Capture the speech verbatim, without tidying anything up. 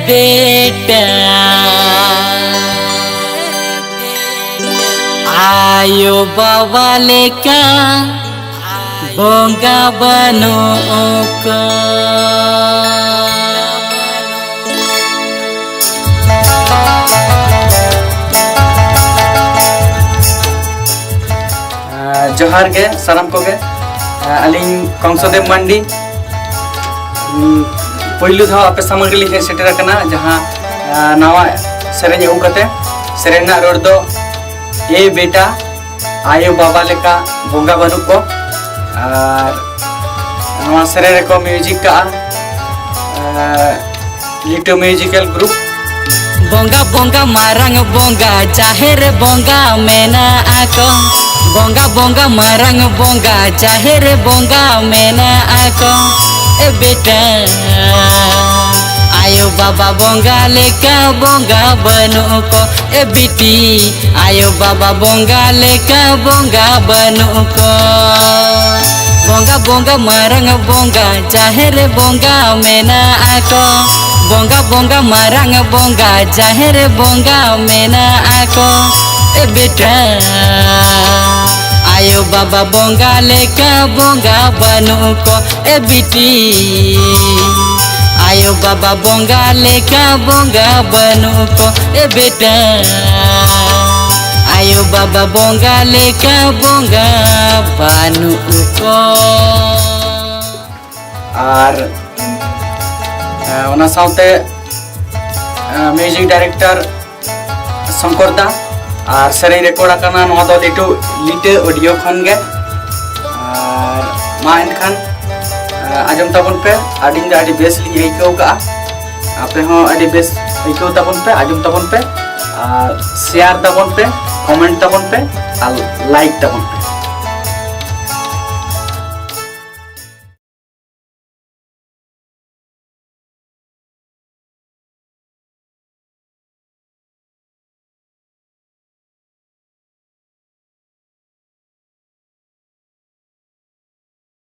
ᱵᱮᱴᱟ, ᱟᱭᱳ ᱵᱟᱵᱟ ᱞᱮᱠᱟ ᱵᱚᱸᱜᱟ ᱵᱟᱹᱱᱩᱜ ᱠᱚᱣᱟ᱾ ᱡᱚᱦᱟᱨ ᱜᱮ ᱥᱟᱱᱟᱢ ᱠᱚᱜᱮ᱾ ᱟᱹᱞᱤᱧ ᱠᱚᱝᱥᱚᱫᱮᱵ ᱢᱟᱱᱰᱤ᱾ ᱯᱳᱭᱞᱳ ᱫᱷᱟᱣ ᱟᱯᱮ ᱥᱟᱢᱟᱝ ᱨᱮᱞᱤᱧ ᱦᱮᱡ ᱥᱮᱴᱮᱨ ᱟᱠᱟᱱᱟ ᱡᱟᱦᱟᱸ ᱱᱟᱣᱟ ᱥᱮᱨᱮᱧ ᱟᱹᱜᱩ ᱠᱟᱛᱮ᱾ ᱥᱮᱨᱮᱧ ᱨᱮᱱᱟᱜ ᱨᱚᱲ ᱫᱚ ᱮ ᱵᱮᱴᱟ, ᱟᱭᱳ ᱵᱟᱵᱟ ᱞᱮᱠᱟ ᱵᱚᱸᱜᱟ ᱵᱟᱹᱱᱩᱜ ᱠᱚ᱾ ᱟᱨ ᱱᱚᱣᱟ ᱥᱮᱨᱮᱧ ᱨᱮᱠᱚ ᱢᱤᱭᱩᱡᱤᱠ ᱠᱟᱜᱼᱟ ᱞᱤᱴᱳ ᱢᱤᱭᱩᱡᱤᱠᱟᱞ ᱜᱨᱩᱯ᱾ ᱵᱚᱸᱜᱟ ᱵᱚᱸᱜᱟ ᱢᱟᱨᱟᱝ ᱵᱚᱸᱜᱟ ᱡᱟᱦᱮᱨ ᱵᱚᱸᱜᱟ ᱢᱮᱱᱟᱜ ᱠᱚ᱾ ᱵᱚᱸᱜᱟ ᱵᱚᱸᱜᱟ ᱢᱟᱨᱟᱝ ᱵᱚᱸᱜᱟ ᱡᱟᱦᱮᱨ ᱵᱚᱸᱜᱟ ᱢᱮᱱᱟᱜ ᱠᱚ᱾ ᱮ ᱵᱮᱴᱟ, ᱟᱭᱳ ᱵᱟᱵᱟ ᱵᱚᱸᱜᱟ ᱞᱮᱠᱟ ᱵᱚᱸᱜᱟ ᱵᱟᱹᱱᱩᱜ ᱠᱚ᱾ ᱮ ᱵᱤᱴᱤ, ᱟᱭᱳ ᱵᱟᱵᱟ ᱵᱚᱸᱜᱟ ᱞᱮᱠᱟ ᱵᱚᱸᱜᱟ ᱵᱟᱹᱱᱩᱜ ᱠᱚ᱾ ᱵᱚᱸᱜᱟ ᱵᱚᱸᱜᱟ ᱢᱟᱨᱟᱝ ᱵᱚᱸᱜᱟ ᱡᱟᱦᱮᱨ ᱵᱚᱸᱜᱟ ᱢᱮᱱᱟᱜ ᱠᱚ᱾ ᱵᱚᱸᱜᱟ ᱵᱚᱸᱜᱟ ᱢᱟᱨᱟᱝ ᱵᱚᱸᱜᱟ ᱡᱟᱦᱮᱨ ᱵᱚᱸᱜᱟ ᱢᱮᱱᱟᱜ ᱠᱚ᱾ ᱮ ᱵᱮᱴᱟ, ᱟᱭᱳ ᱵᱟᱵᱟ ᱵᱚᱸᱜᱟ ᱞᱮᱠᱟ ᱵᱚᱸᱜᱟ ᱵᱟᱹᱱᱩᱜ ᱠᱚ᱾ ᱮ ᱵᱤᱴᱤ, ᱟᱭᱳ ᱵᱟᱵᱟ ᱵᱚᱸᱜᱟ ᱞᱮᱠᱟ ᱵᱚᱸᱜᱟ ᱵᱟᱹᱱᱩᱜ ᱠᱚ᱾ ᱮ ᱵᱮᱴᱟ, ᱟᱭᱳ ᱵᱟᱵᱟ ᱵᱚᱸᱜᱟ ᱞᱮᱠᱟ ᱵᱚᱸᱜᱟ ᱵᱟᱹᱱᱩᱜ ᱠᱚ᱾ ᱟᱨ ᱮ, ᱚᱱᱟ ᱥᱟᱶᱛᱮ ᱢᱤᱭᱩᱡᱤᱠ ᱰᱟᱭᱨᱮᱠᱴᱚᱨ ᱥᱚᱝᱠᱚᱨ ᱫᱟ, ᱟᱨ ᱥᱮᱨᱮᱧ ᱨᱮᱠᱚᱨᱰ ᱟᱠᱟᱱᱟ ᱱᱚᱣᱟ ᱫᱚ ᱞᱤᱴᱩ ᱞᱤᱴᱟᱹ ᱚᱰᱤᱭᱳ ᱠᱷᱚᱱ ᱜᱮ᱾ ᱟᱨ ᱢᱟ ᱮᱱᱠᱷᱟᱱ, ᱮ, ᱟᱸᱡᱚᱢ ᱛᱟᱵᱚᱱ ᱯᱮ᱾ ᱟᱹᱞᱤᱧ ᱫᱚ ᱟᱹᱰᱤ ᱵᱮᱥ ᱞᱤᱧ ᱟᱹᱭᱠᱟᱹᱣ ᱠᱟᱜᱼᱟ, ᱟᱯᱮ ᱦᱚᱸ ᱟᱹᱰᱤ ᱵᱮᱥ ᱟᱹᱭᱠᱟᱹᱣ ᱛᱟᱵᱚᱱ ᱯᱮ, ᱟᱸᱡᱚᱢ ᱛᱟᱵᱚᱱ ᱯᱮ, ᱟᱨ ᱥᱮᱭᱟᱨ ᱛᱟᱵᱚᱱ ᱯᱮ, ᱠᱚᱢᱮᱱᱴ ᱛᱟᱵᱚᱱ ᱯᱮ, ᱟᱨ ᱞᱟᱭᱤᱠ ᱛᱟᱵᱚᱱ ᱯᱮ᱾